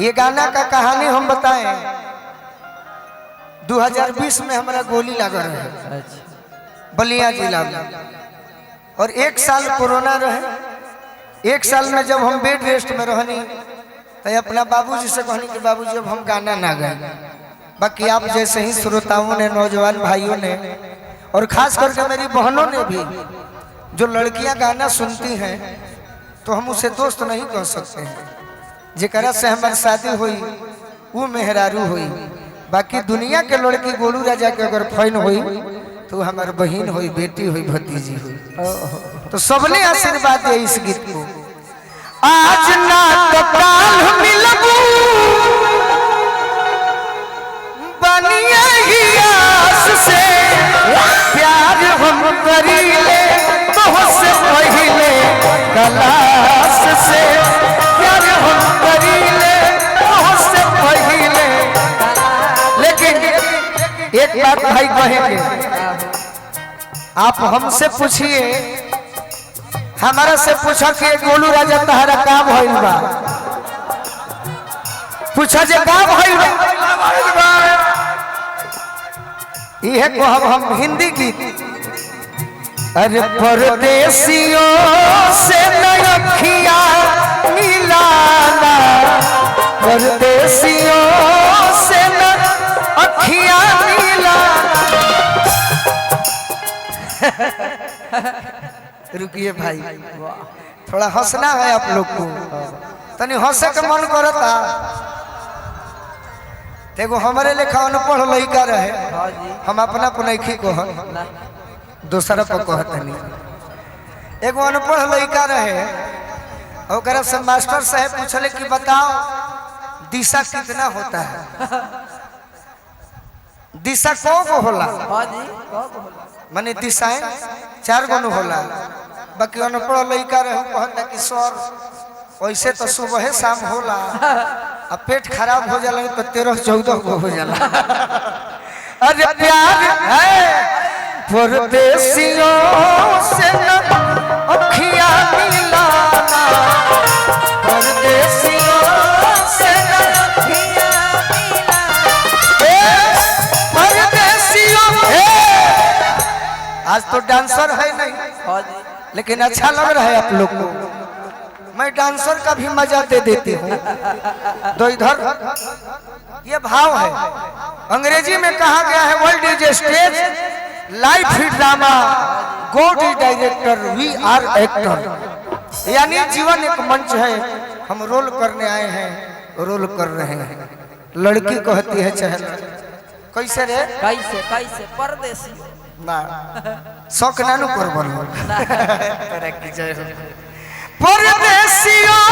ये गाना का कहानी हम बताएं। 2020 में हमारा गोली लगा रहे बलिया जिला में, और एक साल कोरोना रहे। एक साल में जब हम बेड रेस्ट में रहनी तो अपना बाबूजी से कहनी कि बाबूजी, अब हम गाना ना गाए। बाकी आप जैसे ही श्रोताओं ने, नौजवान भाइयों ने और खास करके मेरी बहनों ने भी, जो लड़कियां गाना सुनती हैं तो हम उसे दोस्त नहीं कह सकते हैं। जेकरा से हमारी शादी हुई वो मेहरारू हुई। बाकी दुनिया के लड़की गोलू राजा के अगर फैन हुई तो हमारे बहन हुई, बेटी हुई, भतीजी हुई। तो सबने आशीर्वाद दिया इस गीत को। आज ना तो काल मिलबू, बनिए ही आस से, प्यार हम करीले बहुत से पहले कलास से, प्यार हम करीले बहुत से पहले। लेकिन एक बात भाई कहेंगे, आप हमसे पूछिए, हमारा से पूछा कि गोलू राजा तहरा का भइल बा, पूछा जे का भइल बा, इहे कहब हम हिंदी गीत। अरे परदेसियों से नखिया मिलाना, परदेसियों से अखिया मिलाना। रुकिए भाई, थोड़ा हंसना है आप लोग को, तनी हंसे के मन करता। देखो हमारे लेखा अनपढ़ लड़का रहे, हम अपना पर नहीं कह, दूसरा पर कहतनी। एगो अनपढ़ लड़का रहे, ओकरा से मास्टर साहब पूछले कि बताओ दिशा कितना होता है, दिशा कौ गो होला, माने दिशाएं चार गो होला। बाकी अनपढ़ लड़का रहे कहता कि सर वैसे तो सुबह शाम होला, अब पेट खराब हो जाला तो 13-14 गो हो जाला। अरे प्यार है परदेसियों से न अखियां मिलाना, परदेसियों से न अखियां मिलाना, परदेसियों। आज तो डांसर है नहीं, लेकिन अच्छा लग रहा है आप लोग को। मैं डांसर का भी मजा दे देती हूँ। तो इधर ये भाव है, अंग्रेजी में कहा गया है world is a stage, life is drama, God is director, we are actor. यानी जीवन एक मंच है, हम रोल करने आए हैं, रोल कर रहे हैं। लड़की कहती है चहल कैसे रे, कैसे कैसे परदेसी ना शौक नानू कर बोलो की जय हो। परदेसियों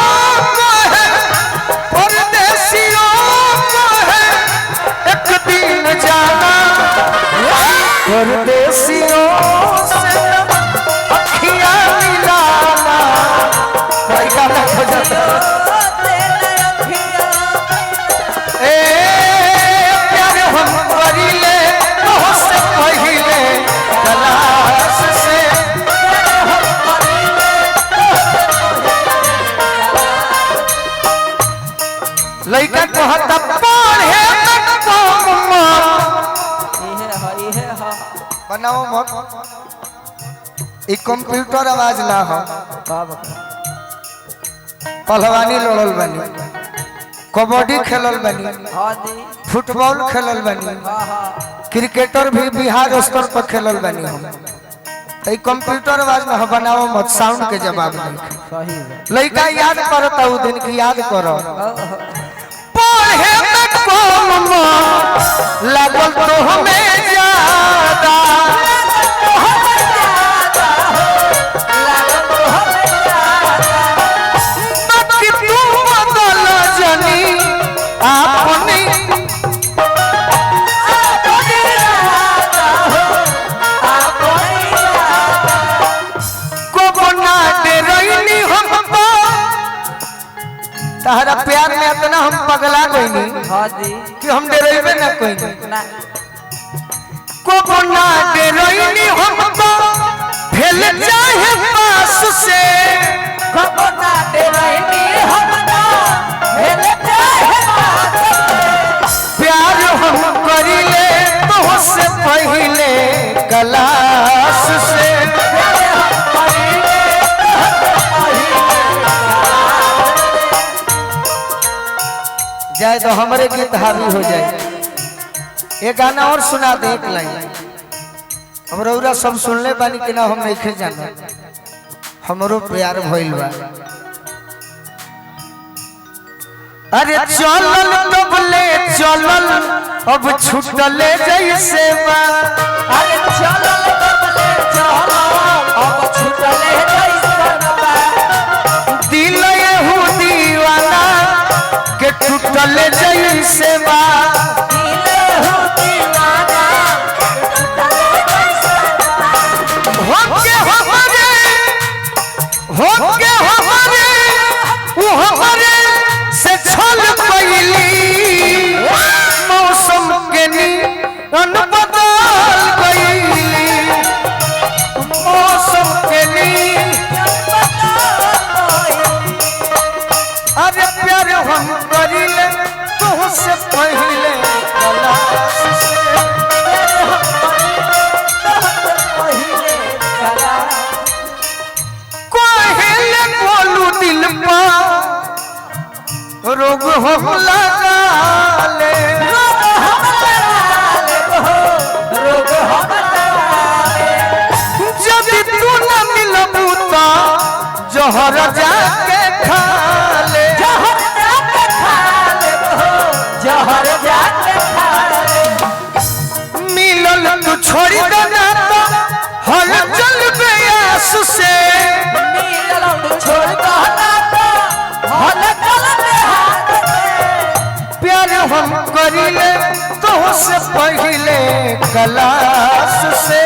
को है, परदेसियों को है एक दिन जाना, परदेसियों से अखियां मिलाना। भाई गाना हो जाता ए प्यार हम करीले बहुत से पहले कलास से, लड़का कहता पढ़े बनाओ मत, ई कंप्यूटर आवाज ना हो। पहलवानी लड़ल बनी, कबड्डी खेलल बनी, फुटबॉल खेलल बनी, क्रिकेटर भी बिहार स्तर पर खेलल बनी हम। तो कंप्यूटर आवाज ना हो, बनाओ मत, साउंड के जवाब नहीं। लड़का याद करता उ दिन की याद करो, पढ़े में कौन लागल तो हमें ज्यादा, बाकी तू बदल जनी अपनी, को ना डरैनी हम तहरा प्यार में इतना हम पगला गईनी कि हम डरेबे ना कोई को ना डरैनी हम फेल चाहे पास से, को ना डरैनी हम फेल चाहे जाए तो हमारे गीत हावी हो जाए। एक गाना और सुना दे, एक लाइन। हम रउरा सब सुनले बानी कि ना, हम नहीं जाना। हमरो प्यार भइल बा। अरे चलल कबले चलल अब छुटले जैसे बा। अरे चलल बबले चलल अब छुटले जैसन बा। दिल एहू दीवाना के टूटले जैसे बा। दिल हो दीवाना छुटले जैसन बा। होके हमारे, होके हमारे, उ हमारे से छल गईली। मौसम के नीन बदल गईली, मौसम के नीन। अरे प्यार हम करिले तुहसे पहिले कलास से। कोहिले बोलू दिल पा रोग हम लगा ले। जब तू न मिलबू त जहर जाके खा ले। जहर जाके खा ले। मिलल तू छोड़ी देना तो हल चल बेआस से। मिलल छोड़ दहना तो हल चल हाथ से। प्यार हम करिले तुहसे पहिले कलास से।